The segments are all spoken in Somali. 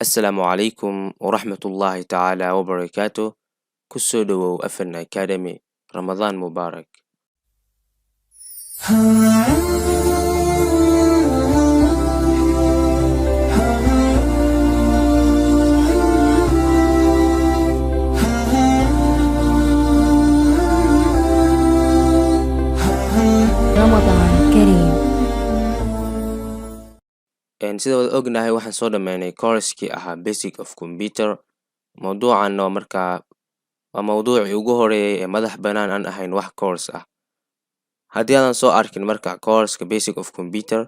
Assalaamu calaykum waraxmatullaahi tacaala wabarakaatu. Kusoo dhowow Afan Academy. Ramadaan mubaarak. Ramadan Kareem. Sida wada ognahay, waxaan soo dhameynay course-kii ahaa Basic of Computer. Mawduucan oo markaa waa mawduucii ugu horeeyay ee madax bannaan aan ahayn wax course ah. Haddii aadan soo arkin marka course-ka Basic of Computer,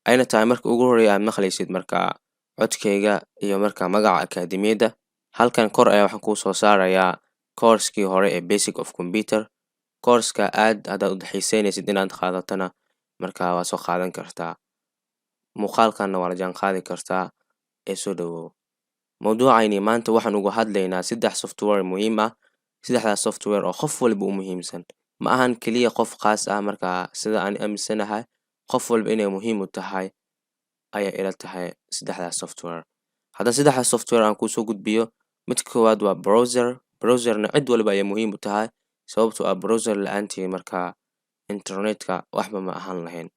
ayna tahay marka ugu horeeya aad maqlaysid markaa codkayga iyo markaa magaca akaademiyadda, halkan kor ayaa waxaan kuu soo saarayaa course-kii hore ee Basic of Computer. Course-ka aad haddaad u xiiseynaysid inaad qaadatana, markaa waa soo qaadan kartaa, muuqaalkanna waa la jaan qaadi kartaa. Ee soo dhawow. Mawduucayni maanta waxaan uga hadlaynaa saddex software muhiim ah, saddexdaas software oo qof walba u muhiimsan. Ma ahan keliya qof khaas ah. Markaa sida aan aaminsanahay, qof walba inay muhiim u tahay ayay ila tahay saddexdaas software. Haddana saddexdaas software aan kuusoo gudbiyo, midka koowaad waa browser. Browserna cid walba ayay muhiim u tahay, sababtoo ah browser la-aantii markaa internetka waxba ma ahaan lahayn.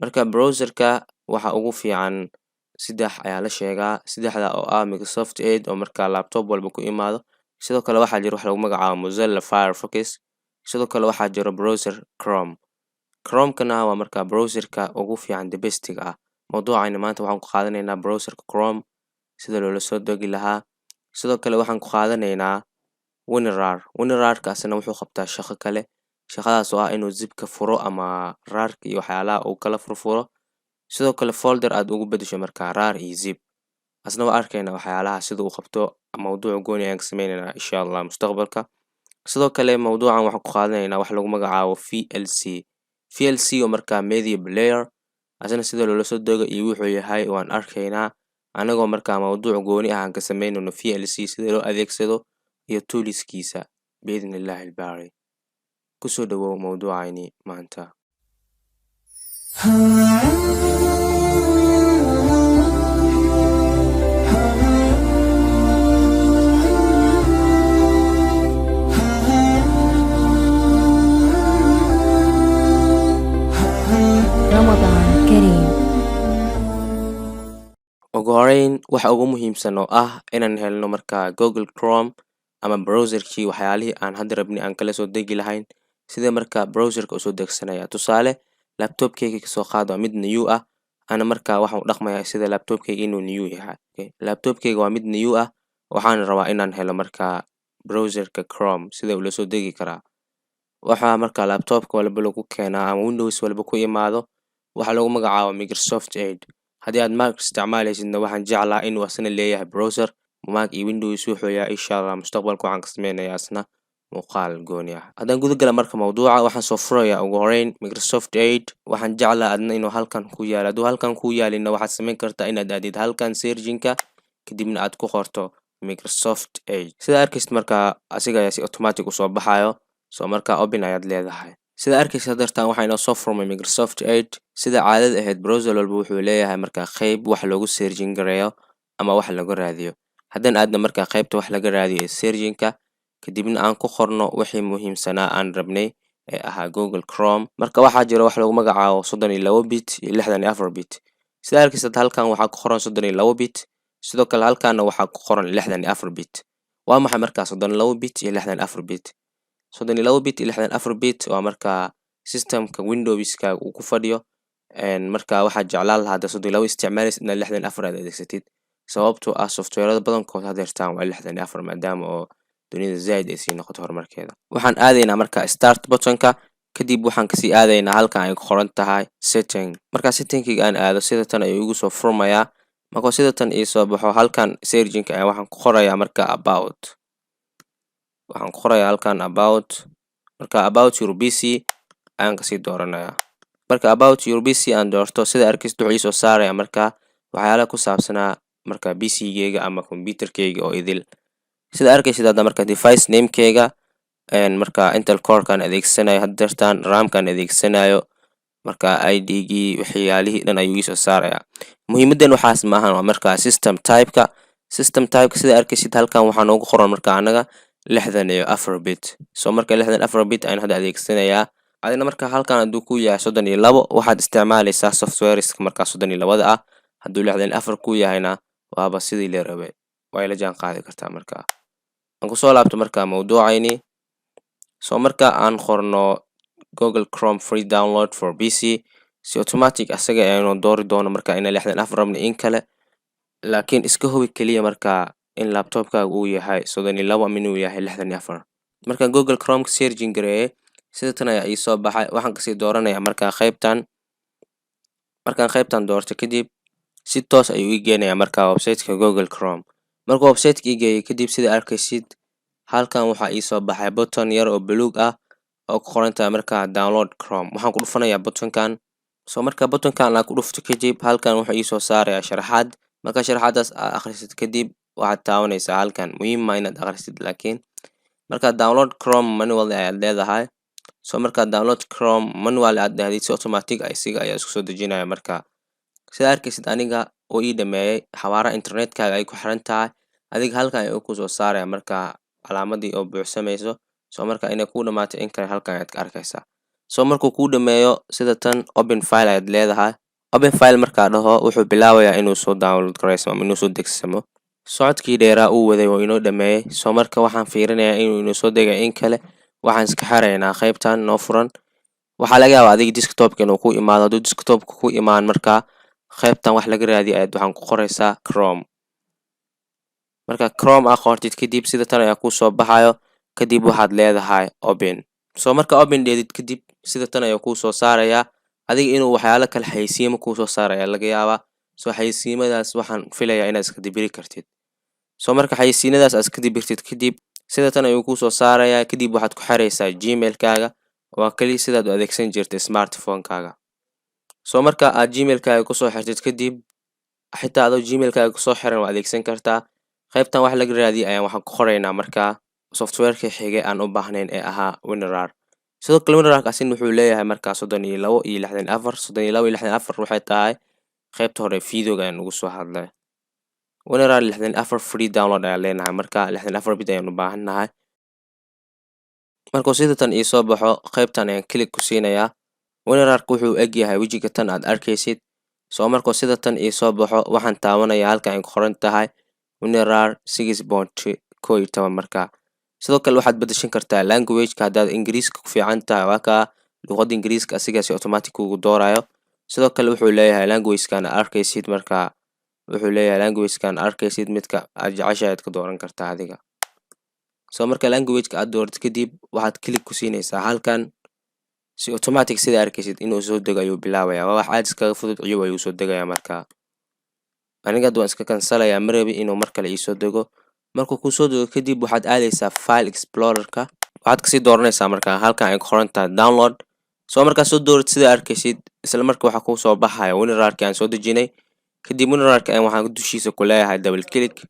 Marka browserka waxa ugu fiican saddex ayaa la sheegaa, saddexda oo ah Microsoft Edge oo markaa laptop walba ku imaado. Sidoo kale waxaa jira wax lagu magacaabo Mozilla Firefox. Sidoo kale waxaa jira browser Chrome. Chromekana waa markaa browserka ugu fiican, the bestiga ah. Mawduucayna maanta waxaan ku qaadanaynaa browserka Chrome, sida loola soo degi lahaa. Sidoo kale waxaan ku qaadanaynaa WinRAR. WinRAR-kaasina wuxuu qabtaa shaqo kale, shaqadaas oo ah inuu zipka furo ama RAR-ka iyo waxyaalaha uu kala furfuro. Sidoo kale folder aad ugu bedesho markaa RAR iyo zip, asna waa arkayna waxyaalaha sida uu qabto. Mawduuc gooni ayaan ka sameyneynaa, insha Allah, mustaqbalka. Sidoo kale mawduucan waxaan ku qaadanaynaa wax lagu magacaabo VLC. VLC oo markaa media player, asna sida loola soo dego iyo wuxuu yahay waan arkaynaa, anagoo markaa mawduuc gooni ah aan ka sameynayno VLC, sida loo adeegsado iyo toolskiisa, biidni Illaahi albaari. Kusoo dhawow mawduucayni maanta. Ramadan Kareem. Ugu horeyn, waxa ugu muhiimsan oo ah inaan helno markaa Google Chrome ama browserkii, waxyaalihii aan hadda rabnay aan kala soo degi lahayn. Sidee markaa browserka usoo degsanaya? Tusaale, laptopkeyga kasoo qaad waa mid new ah. Ana markaa waxaan u dhaqmayaa sida laptopkeyga inuu new yahay. Laptopkeyga waa mid new ah, waxaana rabaa inaan helo markaa browserka Chrome. Sida ula soo degi karaa? Waxaa markaa laptopka walba lagu keenaa ama Windows walba ku imaado waxaa lagu magacaabo Microsoft Edge. Haddii aad Mac isticmaaleysidna, waxaan jeclaa inuu asna leeyahay browser. Mac iyo Windows wuxuu yahay, insha Allah, mustaqbalka waxaan ka sameynayaa asna muuqaal gooni ah. Haddaan guda gala marka mawduuca, waxaan soo furayaa ugu horeyn Microsoft Edge. Waxaan jeclaa adna inuu halkan ku yaalo. Hadduu halkan ku yaalina, waxaad sameyn kartaa inaad aadid halkan searchinka, kadibna aad ku qorto Microsoft Edge. Sida arkaysid markaa, asiga ayaa si automatic usoo baxayo. So markaa open ayaad leedahay. Sida arkaysa dartaan, waxaa inoo soo furmay Microsoft Edge. Sida caadada ahayd, browser walba wuxuu leeyahay markaa qeyb wax loogu searching gareeyo ama wax lagu raadiyo. Haddaan aadna markaa qeybta wax laga raadiyo ee searchinka, kadibna aan ku qorno wixii muhiimsanaa aan rabnay ee ahaa Google Chrome. Marka waxaa jira wax lagu magacaabo 32 bit iyo 64 bit. Sida arkaysid, halkan waxaa ku qoran 32 bit, sidoo kale halkaana waxaa ku qoran 64 bit. Waa maxay markaa 32 bit iyo 64 bit? 32 bit iyo 64 bit waa markaa systemka Windowska uu ku fadhiyo. Marka waxaa jeclaan lahaa hadda 32 isticmaalaysid inaad 64 aad adeegsatid, sababtoo ah softwareada badankood hadeertaan waa 64, maadaama oo dunida zaaid ay sii noqoto horumarkeeda. Waxaan aadaynaa marka start buttonka, kadib waxaan kasii aadaynaa halkan ay ku qoran tahay setting. Markaa settingkiga aan aado, sida tan ayuu igu soo furmayaa. Markuu sida tan iisoo baxo, halkan searchinka ayaa waxaan ku qorayaa marka about. Waxaan ku qorayaa halkan about. Marka about your PC ayaan kasii dooranayaa. Marka about your PC aan doorto, sida arkaysid, wuxuu iisoo saaraya marka waxyaalaha ku saabsanaa marka PC-geyga ama computerkeyga oo idil. Sida arkaysid hadda, marka device namekeyga, marka Intel corekan adeegsanayo haddeertaan, RAMkan adeegsanayo, marka ID-gii, waxyaalihii dhan ayuu iisoo saarayaa. Muhiimadan waxaas maahan, waa marka system typeka. System type, sida arkaysid, halkan waxaa noogu qoran marka anaga 64 bit. So marka 64 bit ayaan hadda adeegsanayaa. Adina marka halkan hadduu ku yahay 32, waxaad isticmaalaysaa softwareska markaa 32-da ah. Hadduu 64 ku yahayna, waaba sidii la rabay, way la jaan qaadi kartaa. Marka aan kusoo laabto marka mawduucayni. So marka aan qorno "Google Chrome free download for PC", si automatic asaga aynu doori doono marka ina 64 rabno in kale. Laakiin iska hubi keliya marka in laptopkaaga uu yahay 32 ama inuu yahay 64. Marka Google Chrome searching gareeyay, sida tan ayaa iisoo baxay. Waxaan kasii dooranayaa marka qaybtan. Markaan qaybtan doorto kadib, si toos ayuu ii geenayaa marka websiteka Google Chrome. Markuu websiteka ii geeyay kadib, sida arkaysid, halkan waxaa iisoo baxay button yar oo buluug ah oo ku qoran tahay marka "Download Chrome". Waxaan ku dhufanayaa buttonkan. So marka buttonkan aan ku dhufto kadib, halkan wuxuu iisoo saarayaa sharaxaad. Marka sharaxaadaas aad akhrisid kadib, waxaad taabanaysaa halkan. Muhiim ma inaad akhrisid, laakiin marka "Download Chrome manually" ayaad leedahay. So marka "Download Chrome manually" aad dhahdid, si automatic ah isiga ayaa isku soo dejinaya. Marka sida arkaysid, aniga oo ii dhameeyay. Xawaaraha internetkaaga ay ku xiran tahay adiga. Halkan ayuu kusoo saaraya marka calaamadii oo buuxsamayso. So marka inay kuu dhamaato in kale, halkan ayaad ka arkaysaa. So markuu kuu dhameeyo, sida tan "Open file" ayaad leedahay. "Open file" markaa dhaho, wuxuu bilaabayaa inuu soo download garaysmo ama inuu soo degsamo. Socodkii dheeraa uu waday oo inoo dhameeyay. So marka waxaan fiirinayaa inuu inoo soo degay in kale. Waxaan iska xiraynaa qaybtan noo furan. Waxaa laga yaabaa adiga desktopka inuu ku imaado. Hadduu desktopka ku imaan, markaa qaybtan wax laga raadiya ayaad waxaan ku qoraysaa "Chrome". Marka "Chrome" aa qortid kadib, sida tan ayaa kusoo baxayo. Kadib waxaad leedahay "Open". So marka "Open" dheedid kadib, sida tan ayaa kuu soo saarayaa. Adiga inuu waxyaalo kale, xayeysiimo, kuu soo saaraya laga yaabaa. So xayeysiimadaas waxaan filayaa inaad iska dibiri kartid. So marka xayeysiinadaas aad iska dibirtid kadib, sida tan ayuu kuu soo saarayaa. Kadib waxaad ku xiraysaa Gmailkaaga, waa kaliya sidaad u adeegsan jirtay smartphone-kaaga. So marka aad Gmailkaaga kusoo xirtid kadib, xitaa adoo Gmailkaaga kusoo xiran waa adeegsan kartaa. Qaybtan wax laga raadiyay ayaan waxaan ku qoraynaa markaa softwareka xigay aan u baahnayn ee ahaa WinRAR. Sidoo kale WinRAR asin wuxuu leeyahay markaa 32 iyo 64. 32 iyo 64 waxay tahay qaybta hore videoga ayaan ugu soo hadlay. WinRAR 64 free download ayaan leenahay. Marka 64 bit ayaan u baahannahay. Markuu sida tan iisoo baxo, qaybtan ayaan click ku siinayaa. WinRARka wuxuu eg yahay wejiga tan aad arkaysid. So markuu sida tan iisoo baxo, waxaan taabanayaa halka ay ku qoran tahay WinRAR 6.11. Markaa sidoo kale waxaad bedeshan kartaa languageka. Haddaad Ingiriiska ku fiican tahay, waa kaa luqadda Ingiriiska, asigaa si automatic kugu doorayo. Sidoo kale wuxuu leeyahay languagekan aad arkaysid. Markaa wuxuu leeyahay languagekan arkaysid, midka aad jeceshahay aad ka dooran kartaa adiga. So marka languageka aad doorato kadib, waxaad click ku siinaysaa halkan. Si automatic, sida arkaysid, inuu soo dego ayuu bilaabayaa. Waa wax aad iskaga fudud. Ciyub ayuu soo degayaa. Markaa aniga hadda waan iska cancelayaa, ma rabi inuu mar kale iisoo dego. Markuu kusoo dego kadib, waxaad aadaysaa File Explorerka. Waxaad kasii dooranaysaa markaa halkan ay ku qoran tahay "Download". So markaad soo dooratid, sida arkaysid, isla marka waxaa kuu soo baxaya WinRARki aan soo dejinay. Kadib WinRARka ayaan waxaan dushiisa ku leeyahay double click.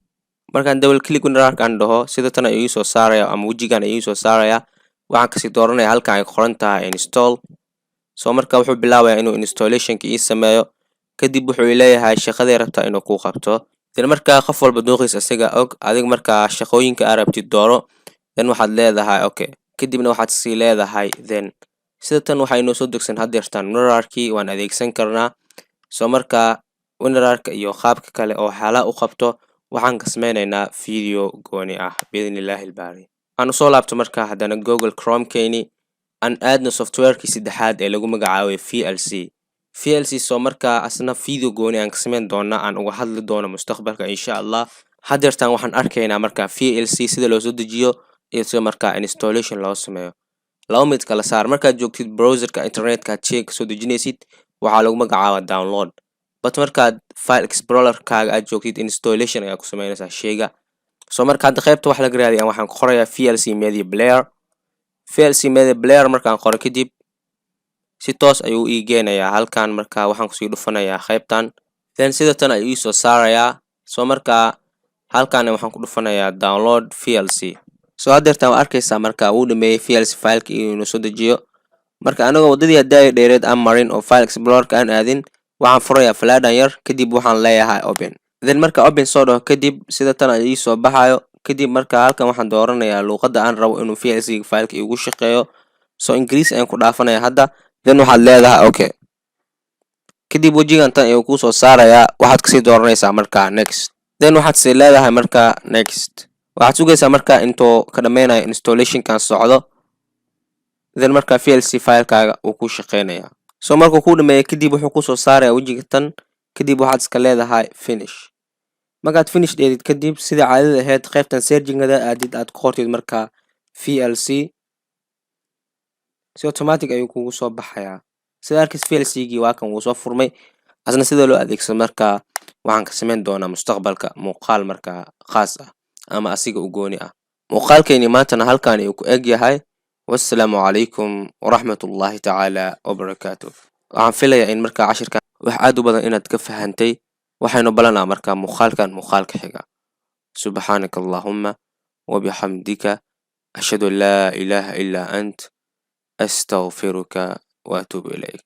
Markaan double click WinRARka aan dhaho, sida tan ayuu iisoo saaraya ama wejigan ayuu iisoo saaraya. Waxaan kasii dooranaya halkan ay ku qoran tahay "Install". So marka wuxuu bilaabayaa inuu installationka ii sameeyo. Kadib wuxuu leeyahay shaqaday rabtaa inuu kuu qabto. Then markaa qof walba dooqiisa isaga og. Adiga markaa shaqooyinka aad rabtid dooro. Then waxaad leedahay "Okay". Kadibna waxaad sii leedahay "Then". Sida tan waxaa inoo soo degsan haddeertaan WinRARkii, waan adeegsan karnaa. So markaa WinRARka iyo qaabka kale oo waxyaalaha u qabto waxaan ka sameyneynaa video gooni ah, biidni illaahi albaari. Aan usoo laabto markaa haddana Google Chrome-keeni, aan aadno softwarekii saddexaad ee lagu magacaabay VLC. VLC, so markaa asna video gooni aan ka sameyn doona, aan uga hadli doono mustaqbalka, insha Allah. Haddeertaan waxaan arkaynaa markaa VLC sida loo soo dejiyo iyo sida markaa installation loo sameeyo. Laba mid kala saar. Markaad joogtid browserka internetka aad shey kasoo dejinaysid, waxaa lagu magacaabaa download, but markaad File Explorerkaaga aad joogtid, installation ayaa ku sameynaysaa sheyga. So marka hadda qaybta wax laga raadiya waxaan ku qorayaa VLC media player. VLC media player markaan qoro kadib, si toos ayuu ii geenayaa halkan. Marka waxaan kusii dhufanayaa qaybtan. Then sida tan ayuu iisoo saarayaa. So markaa halkan waxaan ku dhufanayaa "Download VLC". So haddeertaan waa arkaysaa marka uu dhameeyey VLC fileka inuu soo dejiyo. Marka anagoo waddadii haddaaya dheereed aan marin oo File Explorerka aan aadin, waxaan furayaa falaadhan yar. Kadib waxaan leeyahay "Open". Then marka open soo dhaho kadib, sida tan ay ii soo baxayo. Kadib marka halkan waxaan dooranayaa luuqadda aan rabo inuu VLC fileka igu shaqeeyo. So Ingiriis ayaan ku dhaafanaya hadda. Then waxaad leedahay okay. Kadib wejigan tan ayuu kuusoo saarayaa. Waxaad kasii dooranaysaa markaa next. Then waxaad sii leedahay markaa next. Waxaad sugaysaa markaa intuu ka dhameynayo installationkan socdo. Then markaa VLC filekaaga uu ku shaqeynaya. So markuu kuu dhameeyo kadib, wuxuu kusoo saaraya wejiga tan. Kadib waxaad iska leedahay finish. Markaad finish dheedid kadib, sida caadada ahayd, qaybtan searchingada aadid, aad ku qortid markaa VLC, si automatic ayuu kugu soo baxayaa. Sida arkis, VLC gii waa kan, wuu soo furmay. Asna sida loo adeegsado markaa waxaan ka sameyn doonaa mustaqbalka muuqaal markaa khaas ah ama asiga u gooni ah. Muuqaalkeeni maantana halkan ayuu ku eg yahay. Wassalaamu calaykum waraxmatullaahi tacaala wabarakaatu. Waxaan filayaa in markaa cashirkan wax aad u badan inaad ka fahantay. Waxaynu balanaa markaa muuqaalkan muuqaalka xiga. Subxaanaka allahuma wabixamdika, ashhadu an laa ilaaha illaa ant, astaqfiruka wa atuubu ilayk.